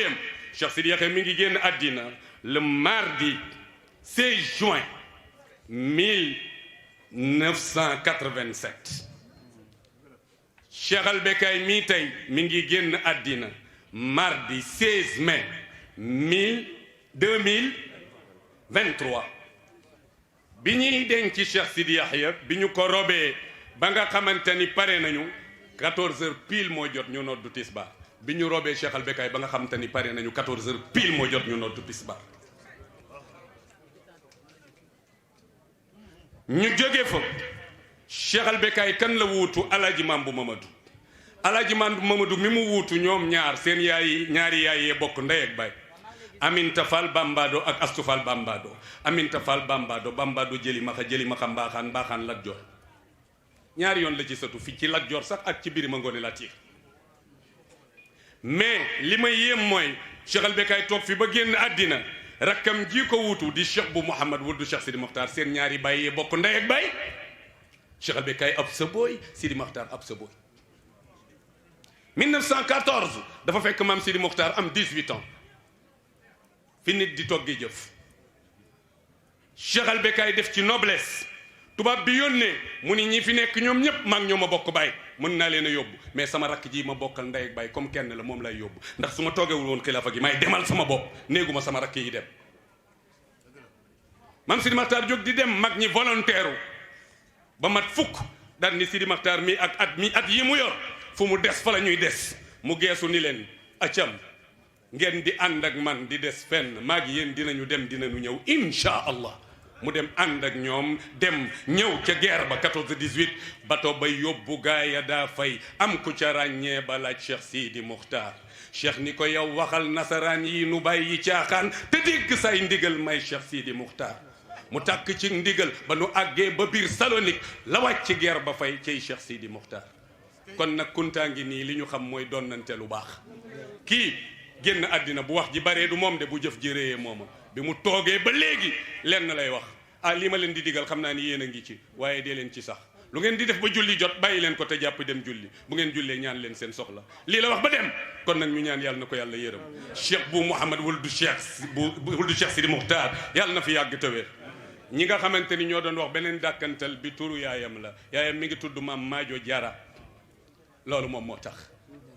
liggéeyam Cheikh Sidi Yaxya mi ngi génn àddina le mardi 16 juin 1987 Cheikh Al Bekkay mii tey mi ngi génn àddina mardi 16 mai 2023 bi ñuy denc Cheikh Sidi Yaxya bi ñu ko robee ba nga xamante ni pare nañu 14h pile moo jot ñu noddu tisbaar bi ñu robee Cheikh Al Bekkay ba nga xamante ni pare nañu 14h pile moo jot ñu noddu tisbaar ñu jóge fa Cheikh Al Bekkay kan la wuutu Alaaji Mambu Mamadou Alaaji Mambu Mamadou mi mu wuutu ñoom ñaar seen yaay ñaari yaay yee bokk ndey ak baay Aminta Fall Bambado ak Astu Fall Bambado Aminta Fall Bambado jëli maxa mbaaxaan Lat Joor ñaari yoon la ci sëtu fi ci Lat Joor sax ak ci Birima Ngone Latiir mais li ma yéem mooy Cheikh Al Bekkay toog fi ba génn àddina rakkam ji ko wuutu di Cheikh bu Mouhamad wuldu Cheikh Sidi Mokhtar seen ñaari baay yee bokk ndey ak baay Cheikh Al Bekkay ab sa booy Sidi Mokhtar ab sa booy 1914 dafa fekk maam Sidi Mokhtar am 18 ans fi nit di toggi jëf Cheikh Al Bekkay def ci noblesse tubaab bi yónnee mu ni ñi fi nekk ñoom ñëpp maag ñoo ma bokk baay mën naa leen a yóbbu mais sama rakk ji ma bokkal ndey ak baay comme kenn la moom lay yóbbu ndax su ma toogewul woon xilaafa gi may demal sama bopp néeguma sama rakk yi dem maam Sidi Mokhtar jóg di dem mag ñi volontaire ba mat fukk daal ni Sidi Mokhtar mi ak at yi mu yor fu mu des fa la ñuy des mu geesu ni leen acam ngeen di ànd ak man di des fenn maag yéen dinañu dem dinañu ñëw insha allah mu dem ànd ak ñoom dem ñëw ca guerre ba 14-18 bato ba yóbbu gaaya daa fay am ku ca ràññee ba laaj Cheikh Sidi Mokhtar Cheikh ni ko yow waxal nasaraan yi nu bàyyi caaxaan te dégg say ndigal may Cheikh Sidi Mokhtar mu tàkk ci ndigal ba nu àggee ba biir Salonique la wàcc guerre ba fay cay Cheikh Sidi Mokhtar kon nag kuntaa ngi nii li ñu xam mooy donnante lu baax kii génn àddina bu wax ji baree du moom de bu jëf ji réyee mooma bi mu toogee ba léegi lenn lay wax lii ma leen di digal xam naa ni yéen a ngi ci waaye dee leen ci sax lu ngeen di def ba julli jot bàyyi leen ko te jàpp dem julli bu ngeen jullee ñaan leen seen soxla lii la wax ba dem kon nag ñu ñaan yàlla na ko yàlla yërëm Cheikh bu Mouhamad wuldu Cheikh Sidi Mokhtar yàlla na fi yàgg te wér ñi nga xamante ni ñoo doon wax beneen dàkkantal bi turu yaayam la yaayam mi ngi tudd maam Maajo Jara loolu moom moo tax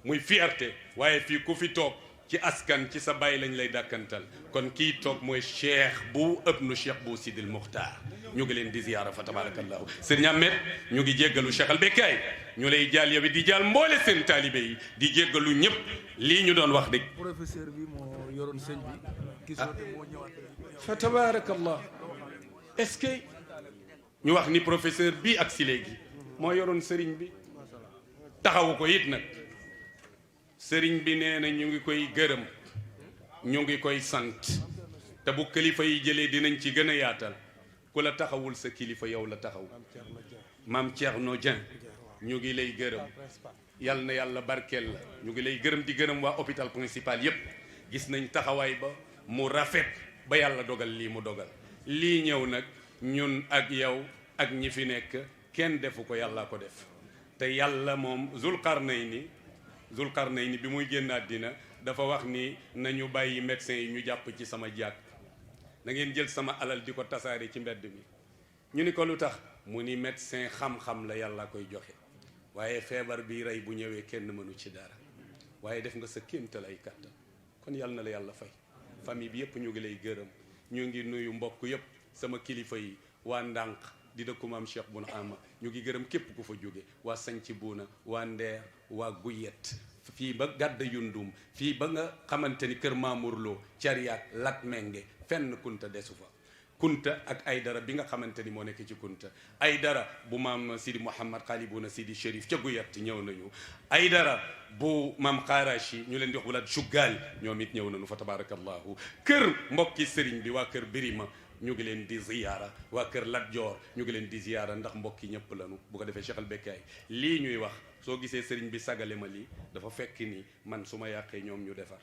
muy fierté waaye fii ku fi toog ci askan ci sa baay lañ lay dàkkantal kon kii toog mooy cheikh bu ëbnu cheikh bu Sidil Mokhtar ñu ngi leen di ziyaara fa tabarakallahu sëriñ Ahmed ñu ngi jéggalu Cheikh Al Bekkay ñu lay jaal yow di jaal mboole seen taalibe yi di jéggalu ñëpp lii ñu doon wax dëgg professeur bi moo yoroon sëñ bi gisoo te moo ñëwaat fa tabarakallah est-ce que ñu wax ni professeur bi ak si léegi moo yoroon sëriñ bi taxawu ko it nag sëriñ bi nee na ñu ngi koy gërëm ñu ngi koy sant te bu kilifa yi jëlee dinañ ci gën a yaatal ku la taxawul sa kilifa yow la taxaw maam Thierno Dieng ñu ngi lay gërëm yal na yàlla barkeel la ñu ngi lay gërëm di gërëm waa hôpital principal yépp gis nañ taxawaay ba mu rafet ba yàlla dogal lii mu dogal lii ñëw nag ñun ak yow ak ñi fi nekk kenn defu ko yàlla ko def te yàlla moom Zulqarnayni bi muy génn àddina dafa wax ni nañu bàyyi médecins yi ñu jàpp ci sama jàkk na ngeen jël sama alal di ko tasaare ci mbedd mi ñu ni ko lu tax mu ni médecin xam-xam la yàlla koy joxe waaye feebar bi rey bu ñëwee kenn mënu ci dara waaye def nga sa kéemtal ay kàttan kon yàlla na la yàlla fay famille bi yëpp ñu ngi lay gërëm ñu ngi nuyu mbokk yëpp sama kilifa yi waa ndànk di dëkku maam Cheikh Bouna Ama ñu ngi gërëm képp ku fa jóge waa Sanci Buuna waa Ndeer waa Guyet fii ba Gàdda Yundum fii ba nga xamante ni kër Mamour Lo Cariak Lat Menge fenn kunta desu fa kunta ak Aydara bi nga xamante ni moo nekk ci kunta Aydara bu maam Sidi Mouhamad Xaalibuna Sidi Chérif ca Guyet ñëw nañu Aydara bu maam Xaarachi ñu leen di wax walaat Sugaal ñoom it ñëw nañu fa tabarakallahu kër mbokki sëriñ bi waa kër Birima ñu ngi leen di ziyaara waa kër Lat Joor ñu ngi leen di ziyaara ndax mbokki ñëpp lañu bu ko defee Cheikh Al Bekkay lii ñuy wax soo gisee sëriñ bi sagale ma lii dafa fekk ni man su ma yàqee ñoom ñu defar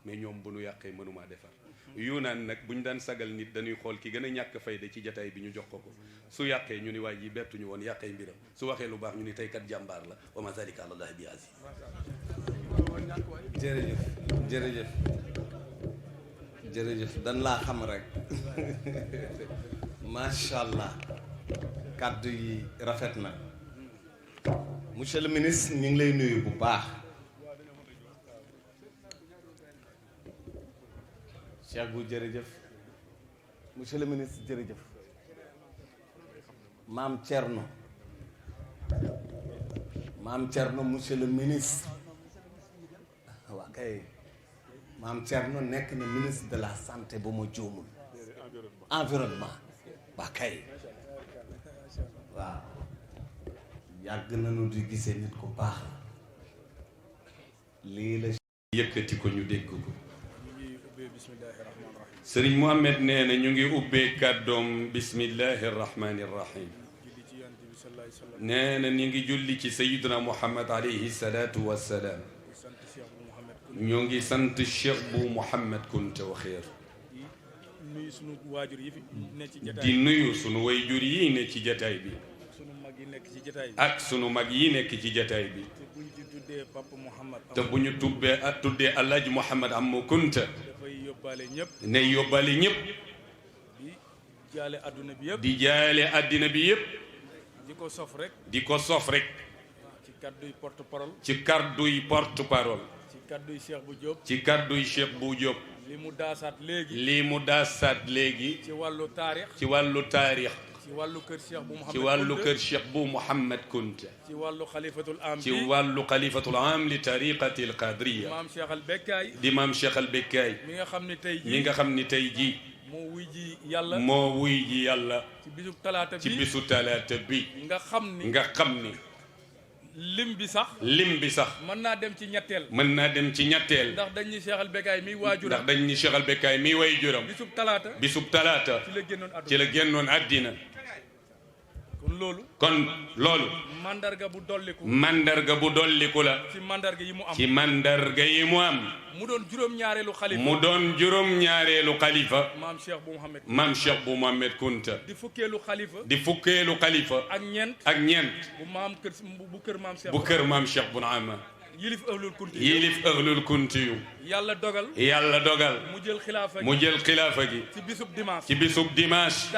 mais ñoom bu nu yàqee mënumaa defar yu naan nag bu ñu daan sagal nit dañuy xool ki gën a ñàkk fayda ci jataay bi ñu jox ko su yàqee ñu ni waay ji bettuñu woon yàqee mbiram su waxee lu baax ñu ni tey kat jàmbaar la wa ma zalika ala llahi bi aziz jërëjëf jërëjëf dan laa xam rek macha allah kàddu yi rafet na monsieur le ministre ñu ngi lay nuyu bu baax Cheikh bu jërëjëf monsieur le ministre jërëjëf maam Thierno monsieur le ministre waa kay maam Thierno nekk na ministre de la santé ba ma juumul environnement waa kay waaw yàgg nañu di gisee nit ku baax lii la yëkkati ko ñu dégg ko sëriñ Mohamed nee na ñu ngi ubbee kàddoom bismillahi rahmani rahim nee na ñu ngi julli ci sayiduna Muhammad alayhi salaatu wassalaam ñoo ngi sant Cheikh bu Mouhamed Kounta Waxeer di nuyu sunu wayjur yi ne ci jataay bi ak sunu mag yi nekk ci jataay bi te bu ñu tuddee Alaaji Mouhamed Amou Kounta ne yóbbaale ñëpp di jaale àddina bi yëpp di ko sof rek ci kàdduy porte parole kadduy Cheikh bu Diop ci kadduy Cheikh bu Diop li mu daasaat léegi ci wàllu taarix ci wàllu kër Cheikh bu Mouhamed Kounta ci wàllu xalifatul am li tariqati al qadriya maam Cheikh al Bekkaay di maam Cheikh al Bekkaay mi nga xam ni tey jii moo wuy ji yàlla ci bisu talaata bi nga xam ni lim bi sax mën naa dem ci ñetteel ndax dañ ni Cheikh al Bekkaay mi waajuram bisub talaata ci la génnoon àddina kon loolu mandarga bu dolliku la ci mandarga yi mu am mu doon juróom-ñaareelu xalifa maam Cheikh bu Mouhamed Kounta di fukkeelu xalifa ak ñeent bu kër maam Cheikh bu Naama yilif ahlul kunti yu yàlla dogal mu jël xilaafa gi ci bisub dimanche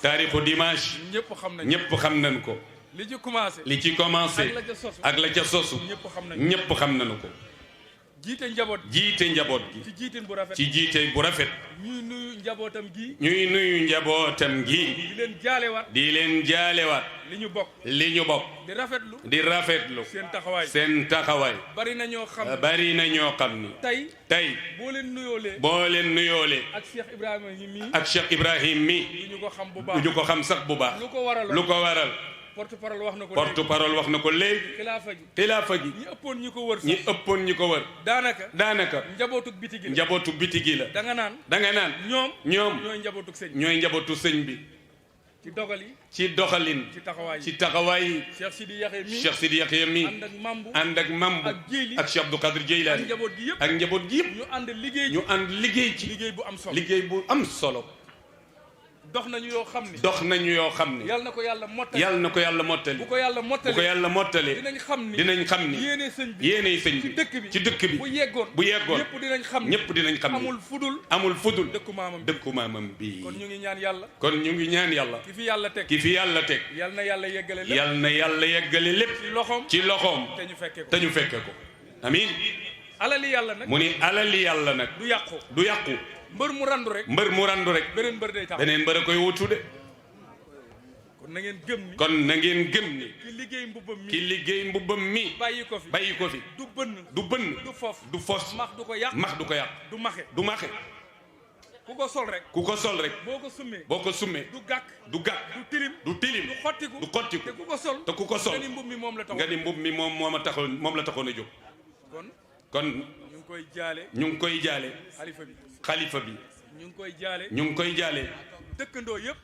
taarixu dimanche ñëpp xam nañ ko li ci commencé ak la ca sosu ñëpp xam nañu ko jiite njaboot gi ci jiite bu rafet ñuy nuyu njabootam gi di leen jaalewaat li ñu bokk di rafetlu seen taxawaay bari na ñoo xam ni tey boo leen nuyoolee ak Cheikh Ibrahim mi du ñu ko xam sax bu baax lu ko waral porte-parole wax na ko léegi xilaafa gi ñi ëppoon ñi ko wër daanaka njabootu biti gi la da nga naan ñoom ñooy njabootu sëñ bi ci doxalin ci taxawaay yi Cheikh Sidi Yaxya mi ànd ak mambu ak Cheikh Abdou Qadir Jeylaani ak njaboot gi yëpp ñu ànd liggéey ci liggéey bu am solo dox nañu yoo xam ni yal na ko yàlla mottali bu ko yàlla mottalee dinañ xam ni yéeney sëñ bi ci dëkk bi bu yeggoon ñëpp dinañ xam ni amul fudul dëkku maamam bii kon ñu ngi ñaan yàlla ki fi yàlla teg yal na yàlla yeggale lépp ci loxoom te ñu fekke ko amiin mu ni alali yàlla nag du yàqu mbër mu randu rek beneen mbër a koy wutu de kon na ngeen gëm ni ki liggéey mbubbam mi bàyyi ko fi du bënn du fos max du ko yàq du maxe ku ko sol rek boo ko summee du gàkk du tilim du xottiku te ku ko sol nga ni mbub mi moom la taxoon a jóg kon ñu ngi koy jaale xalifa bi ñu ngi koy jaale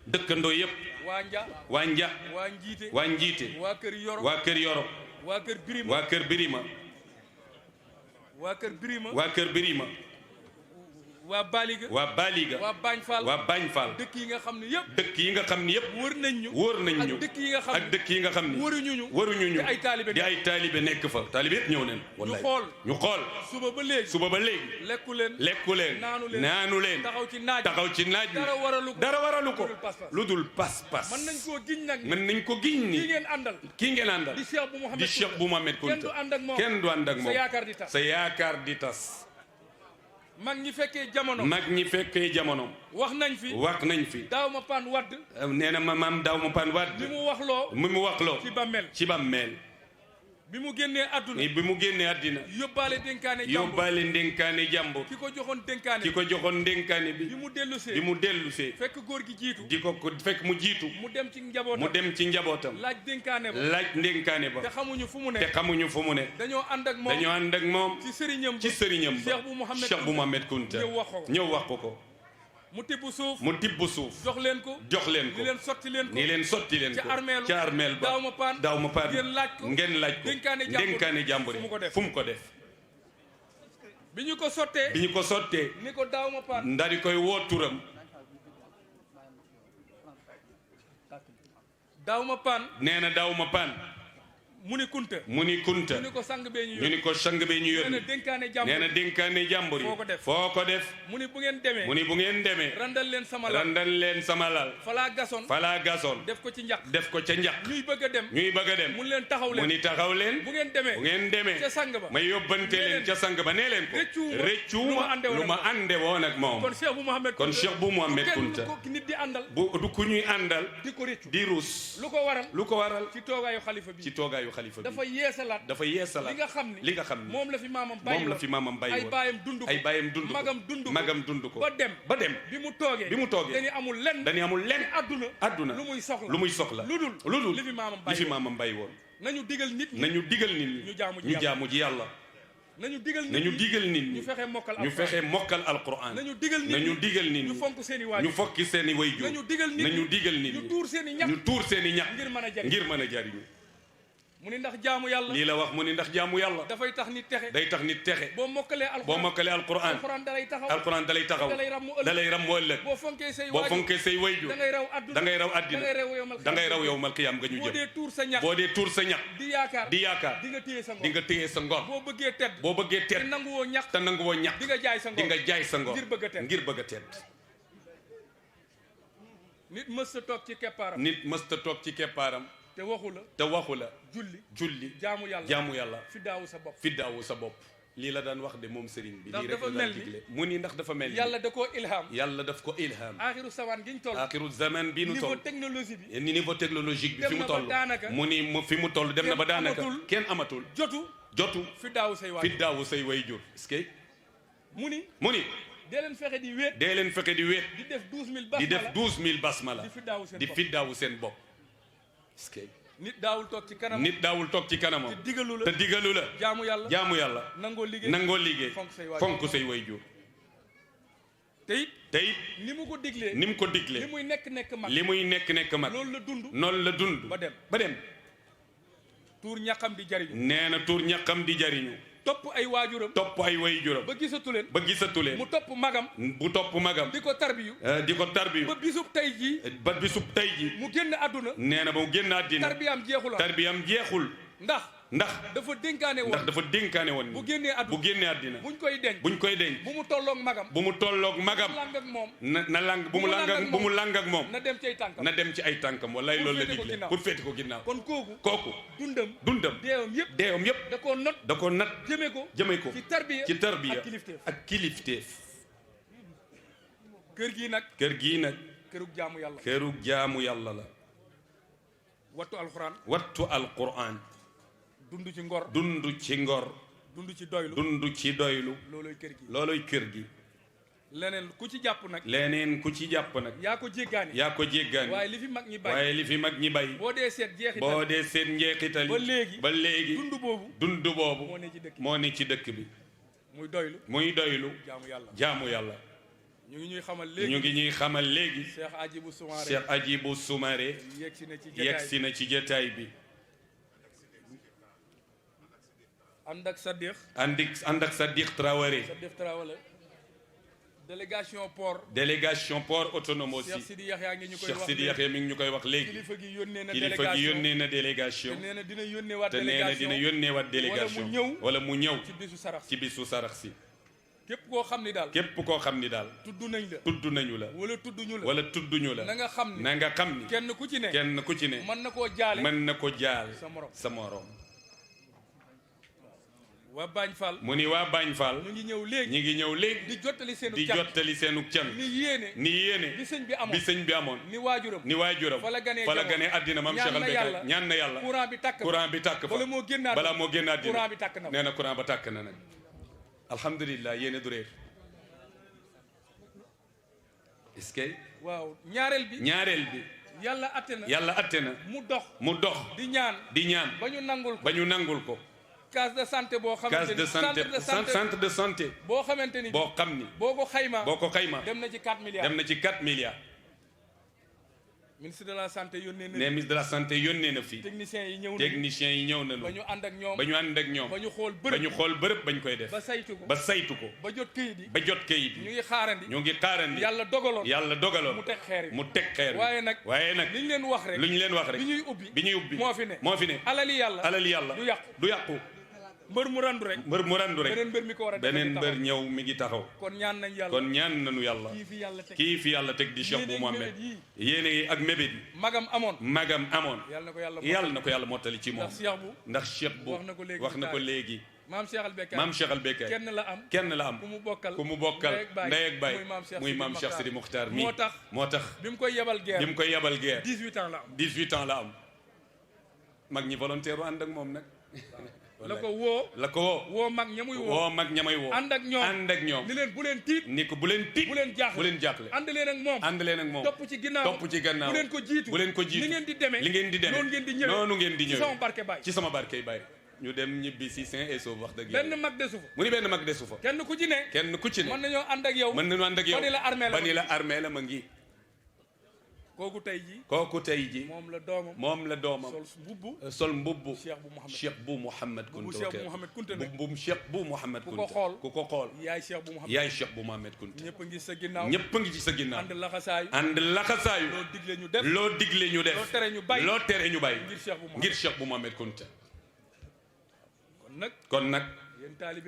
dëkkandoo yëpp waa nja waa njiite waa kër yoro waa kër birima waa Baliga waa Baliga waa Bañ Fall waa Bañ Fall dëkk yi nga xam ne yëpp dëkk yi nga xam ne yëpp wër nañ ñu ak dëkk yi nga xam ak dëkk yi nga xam ne waruñu ñu di ay taalibe nekk fa taalibe yëpp ñëw neen wallaay ñu xool suba ba léegi lekku leen naanu leen taxaw ci naaj dara waralu ko lu dul pas-pas mën nañ ko giñ ni kii ngeen àndal di Cheikh bu Mohamed Kunta kenn du ànd ak moom sa yaakaar di tas mag ñi fekkee jamono wax nañ fi daaw ma paan wadd nee na ma maam daaw ma paan wadd mi mu waxloo ci bàmmeel bi mu génnee àddina yóbbaale ndénkaane jàmbur ki ko joxoon dénkaane bi bi mu dellusee fekk góor gi jiitu fekk mu jiitu mu dem ci njabootam laaj ndénkaane ba te xamuñu fu mu ne dañoo ànd ak moom ci sëriñam ba Cheikh bu Mohamed Kunta ñëw wax ko mu tibb suuf jox leen ko ni leen sotti leen ko ca armeel ba daaw ma paan ngeen laaj ko dénkaane jàmbur fu mu ko def bi ñu ko sottee ni ko daaw ma paan ndaa di koy woo turam nee na daaw ma paan mu ni kunta ñu ni ko sang bee ñu yónni nee na dénkaane jàmbur yi foo ko def mu ni bu ngeen demee randal leen sama lal falaa gasoon def ko ca njaq ñuy bëgg a dem mu ni taxaw leen bu ngeen demee ca sang ba ma yóbbante leen ca sang ba nee leen ko rëccuuma lu ma ànde woon ak moom kon Cheikh bu Mohamed Kunta du ku ñuy àndal di rus lu ko waral ci toogaayu xalifa bi dafa yeesalaat li nga xam ni moom la fi maamam bàyyi woon ay baayam dund ko magam dund ko ba dem bi mu toogee dañu amul lenn adduna lu muy soxla lu dul li fi maamam bàyyi woon nañu digal nit ñi ñu jaamu ji yàlla nañu digal nit ñi ñu fexe mokkal alquran nañu digal nit ñi ñu fokki seeni wayjur nañu digal nit ñi ñu tuur seeni ñax ngir mën a jariñu mu ni ndax jaamu yàlla lii la wax mu ni ndax jaamu yàlla dafay tax nit texe day tax nit texe boo mokkalee alquran alquran dalay taxaw dalay ram ëllëg boo fonkee say wayjur da ngay raw addina da ngay raw yowmal qiyaam nga ñu jëm boo dee tuur sa ñax di yaakaar di nga téye sa ngor boo bëggee tedd te nanguwoo ñax di nga jaay sa ngor ngir bëgg a tedd nit mës ta toog ci keppaaram te waxu la julli jaamu yàlla fi daawu sa bopp lii la daan wax de moom sëriñ bi lii rek la daan digle mu ni ndax dafa mel ni yàlla daf ko ilham aaxiru zaman bi nu toll niveau technologique bi fi mu toll mu ni fi mu toll dem na ba daanaka kenn amatul jotu fi daawu say way jur est-ce que mu ni dee leen fexe di wéet di def 12000 basmala di fi daawu seen bopp nit daawul toog ci kanamam te digalu la jaamu yàlla nangoo liggéey fonk say waajur te it ni mu ko diglee li muy nekk mag noonu la dund ba dem tuur ñaqam di jariñu topp ay waajuram ba gisatu leen mu topp magam di ko tarbiyu ba bisub tey ji mu génn àdduna nee na ba mu génn àddina tarbiyam jeexul ndax dafa dénkaane woon bu génnee àddina buñ koy denc bu mu tolloog magam na lang bu mu lang ak moom na dem ci ay tànkam wallaay loolu la digle pour féete ko ginnaaw kon kooku dundam deewam yépp da ko nat jëme ko ci tarbiya ak kilifteef kër gii nag kërug jaamu yàlla la wattu alquran dund ci ngor dund ci doylu looloy kër gi leneen ku ci jàpp nag yaa ko jéggaani waaye li fi mag ñi bay boo dee seet njeexital ba léegi dund boobu moo ne ci dëkk bi muy doylu jaamu yàlla ñu ngi ñuy xamal léegi Cheikh Hadjibou Soumaré yegsi na ci jotaay bi ànd ak Sadiq Traoré délégation port autonome aussi Cheikh Sidi Yaxya mi ngi ñu koy wax léegi kilifa gi yónnee na délégation te nee na dina yónneewaat délégation wala mu ñëw ci bisu sarax si képp koo xam ni daal tudd nañu la wala tudduñu la na nga xam ni kenn ku ci ne mën na koo jaale sa morom waa Bañ Fall mu ni waa Bañ Fall ñu ngi ñëw léegi di jottali seenu cant ni yéene bi sëñ bi amoon ni waajuram fa la ganee àddina maam Cheikh Al Becaye ñaan na yàlla courant bi tàkk fa balaa moo génn àddina nee na courant ba tàkk na nag alhamdulilah yéene du réer est-ce que waaw ñaareel bi yàlla atte na mu dox di ñaan ba ñu nangul ko case de santé boo xamante ni centre de santé boo xamante ni boo xam ni boo ko xayma dem na ci 4 milliards ministre de la santé yónnee na fii techniciens yi ñëw nañu ba ñu ànd ak ñoom ba ñu xool bërëb bañ koy def ba saytu ko ba jot këyit yi ñu ngi xaarandi yàlla dogaloon mu teg xeer waaye nag li ñu leen wax rek bi ñuy ubbi moo fi ne alali yàlla du yàqu mbër mu randu rek beneen mbër ñëw mi ngi taxaw kon ñaan nañu yàlla kii fi yàlla teg di Cheikh bu Mohamed yéene ak mébét yi magam amoon yàlla na ko yàlla mottali ci moom ndax Cheikh bu wax na ko léegi maam Cheikh Al Becaye kenn la am ku mu bokkal ndey ak baay muy maam Cheikh Sidi Muxtaar mi moo tax bi mu koy yebal guerre 18 ans la am mag ñi volontaire ànd ak moom nag la ko woo mag ña muy woo ànd ak ñoom ni leen bu leen tiit bu leen jaaxle ànd leen ak moom topp ci ginnaaw bu leen ko jiitu li ngeen di demee noonu ngeen di ñëwee ci sama barkey baay ñu dem ñibbi si sain et sauve wax dëgg yàlla mu ni benn mag desu fa kenn ku ci ne mën nañoo ànd ak yow ba ni la armée la ma ngi kooku tey ji moom la doomam sol mbubbu Cheikh bu Mouhamed Kunta mbubbum Cheikh bu Mouhamed Kunta ku ko xool yaay Cheikh bu Mouhamed Kunta ñëpp a ngi ci sa ginnaaw ànd laxasaayu loo digle ñu def loo tere ñu bàyyi ngir Cheikh bu Mouhamed Kunta kon nag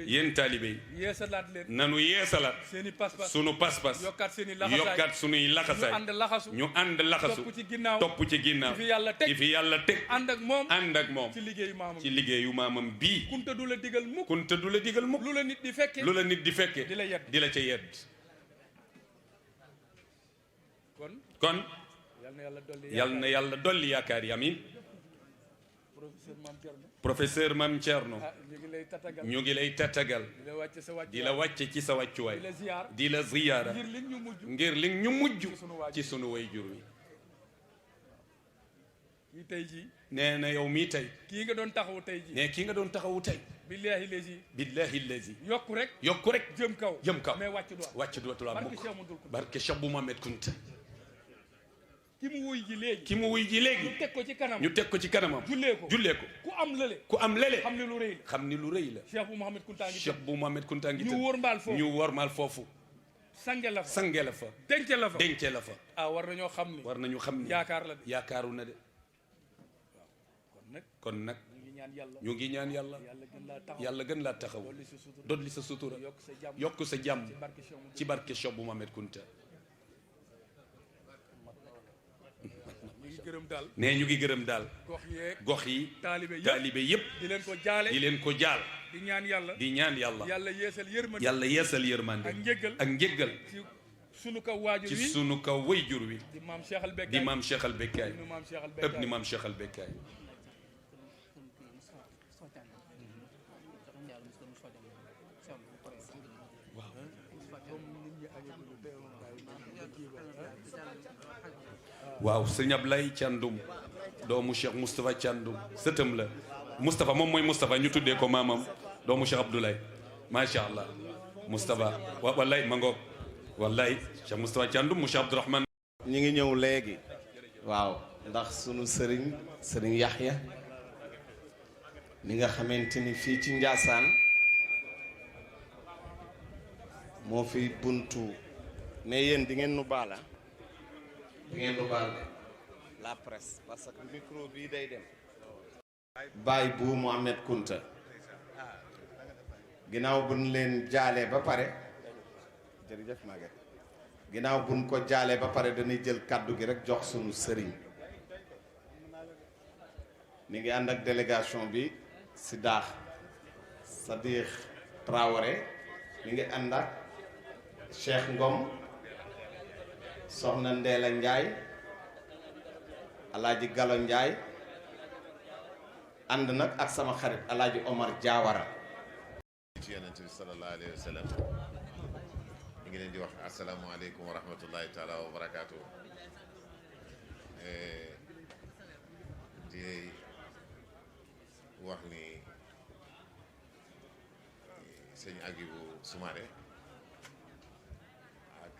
yéen taalibe yi nanu yeesalaat sunu pas-pas yokkaat sunuy laxasaay ñu ànd laxasu topp ci ginnaaw ki fi yàlla teg ànd ak moom ci liggéeyu maamam bii kunta du la digal mukk lu la nit di fekke di la ca yedd kon yal na yàlla dolli yaakaar yi amiin professeur Mame Thierno ñu ngi lay tatagal di la wàcce ci sa wàccuwaay di la ziyaara ngir li ñu mujj ci sunu way jur wi nee na yow mii tey kii nga doon taxawu tey billahi lazi yokku rek jëm kaw mais wàcc dootul am mukk barke Cheikh bu Mohamed Kunta ki mu wuy ji léegi ñu teg ko ci kanamam jullee ko ku am lële xam ni lu rëy la Cheikh bu Mohamed Kunta ngi tëdd ñu wormaal foofu sange la fa dence la fa war nañu xam ni yaakaaru na de kon nag ñu ngi ñaan yàlla gën laa taxaw dolli sa sutura yokk sa jàmm ci barke Cheikh bu Mohamed Kunta nee ñu ngi gërëm daal gox yi taalibe yépp di leen ko jaal di ñaan yàlla yàlla yeesal yërmande ak njéggal ci sunu kaw way jur wi di maam Cheikh Al Becaye ëpp ni maam Cheikh Al Becaye waaw sëñ Ablaye Thiandoum doomu Cheikh Moustapha Thiandoum sëtam la Moustapha moom mooy Moustapha ñu tuddee ko maamam doomu Cheikh Abdoulaye macha allah Moustapha wallaay ma ngoog wallaay Cheikh Moustapha Thiandoum mu Cheikh Abdourahmane ñi ngi ñëw léegi waaw ndax sunu sëriñ Yaxya mi nga xamante ni fii ci Njaasaan moo fi buntu mais yéen di ngeen nu baal di ngeen nu baal la presse parce que micro bii day dem. Baye bu Mohamed Kunta ginnaaw buñ leen jaalee ba pare jërëjëf Maguette ginnaaw buñ ko jaalee ba pare dañuy jël kàddu gi rek jox sunu sëriñ mi ngi ànd ak délégation bi si daax Sadiq Traoré mi ngi ànd ak Cheikh Ngom soxna Ndeela Ndiaye alaaji Galo Ndiaye ànd nag ak sama xarit alaaji Omar Diawara ci yonent bi sallallahu alayhi wa sallam ñu ngi leen di wax asalaamaaleykum wa rahmatullahi taala wa barakaatu di wax ni sëñ Agibou Soumaré ak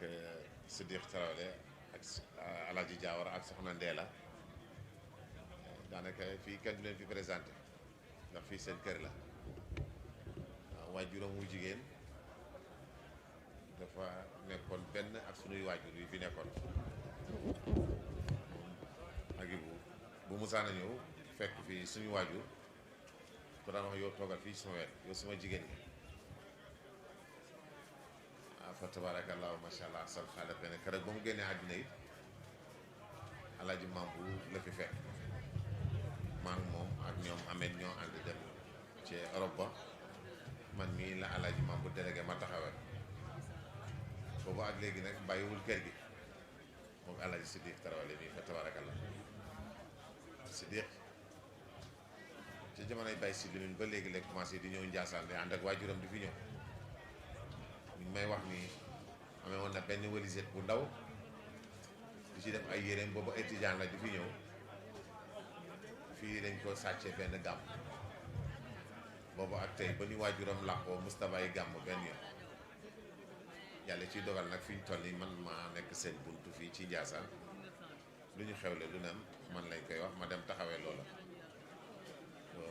Siddiq Traoré ak alaaji Diawara ak soxna Ndeela daanaka fii kenn du leen fi présenté ndax fii seen kër la waajuram wu jigéen dafa nekkoon benn ak sunuy waajur yi fi nekkoon Agibou bu musaana ñëw fekk fii suñu waajur ko daan wax yow toogal fii sama wet yow sama jigéen ñi fa tabarakallahu masha allah sal xaala benn keroog ba mu génnee àddina it alaaji Mambu la fi fekk maa ngi moom ak ñoom Ahmed ñoo ànd dem ci Europe ba man mii la alaaji Mambu délégué ma taxawal boobu ak léegi nag bàyyiwul kër gi moom alaaji Siddiq Traoré mii fa tabarakallah Siddiq ci jamonoy bay si lumin ba léegi la commencé di ñëw Njaasaan di ànd ak waajuram di fi ñëw ñu may wax ni amee woon na benn walisette bu ndaw di ci def ay yéreem boobu étudiant la di fi ñëw fii lañ ko sàccee benn gàmm boobu ak tey ba ni waajuram làqoo Moustapha yi gàmm benn yoon yàlla ciy dogal nag fi ñu toll nii man maa nekk seen buntu fii ci Njaasaan lu ñu xewle lu nem man lañ koy wax ma dem taxawee loola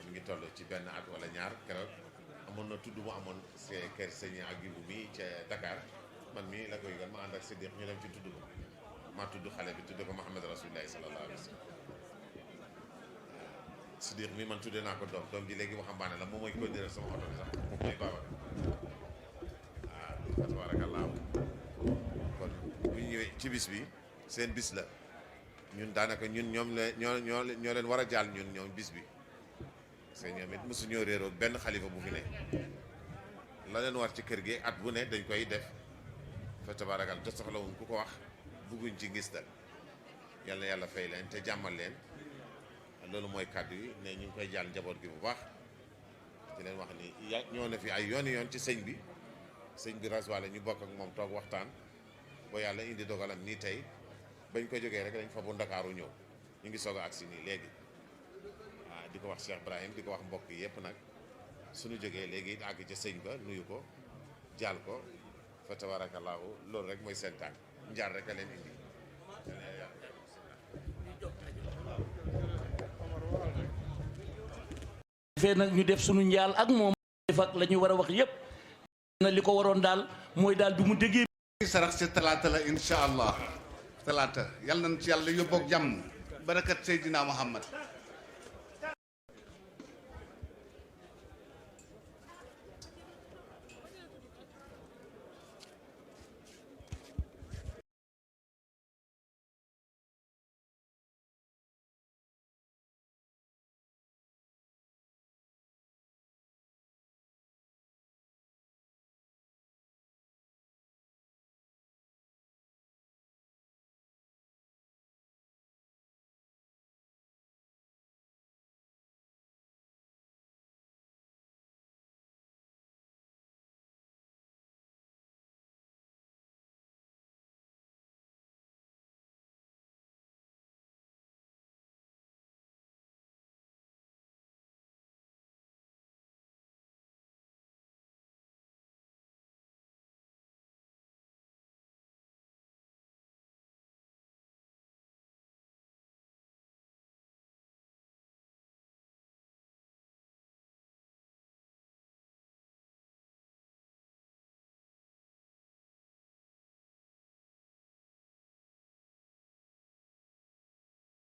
mi ngi toll ci benn at wala ñaar keroog amoon na tudd mu amoon kër sëñ Agibou mi ca Dakar man mii la koy yëgal ma ànd ak Siddiq ñu dem ci tudd ko maa tudd xale bi tudd ko Muhammad Rasulullahi sallallahu alayhi wa sallam Siddiq mi man tuddee naa ko doom ji léegi waxambaane la moom mooy ko dëral sama oto bi sax moom mooy baaba waaw fa tabarakallahu kon bu ñu ñëwee ci bis bi seen bis la ñun daanaka ñun ñoom la ñoo leen war a jaal ñoom bis bi parce que ñoom it mosuñoo réeroo benn xalifa bu fi ne la leen war ci kër gi at bu ne dañ koy def fa tabaarakal te soxlawuñ ku ko wax bugguñ ci ngistal yal na yàlla fay leen te jàmmal leen loolu mooy kàddu yi ne ñu ngi koy jàll njaboot gi bu baax di leen wax ni ñoo ne fi ay yooni yoon ci sëñ bi rasuwaale ñu bokk ak moom toog waxtaan boo yàlla indi dogalam nii tey bañ ko jógee rek dañ fa bu Ndakaaru ñëw ñu ngi soog a agsi nii léegi di ko wax Cheikh Ibrahim di ko wax mbokk yi yëpp nag suñu jógee léegi it àgg ca sëñ ba nuyu ko jaal ko fa tabarakallahu loolu rek mooy seen tànk njaar rek a leen indi fee nag ñu def suñu njaal ak moom def ak la ñu war a wax yëpp na li ko waroon daal mooy daal bi mu déggee sarax si talaata la insha allah talaata yal nañ ci yàlla yóbboog jàmm barakat Seydina Muhammad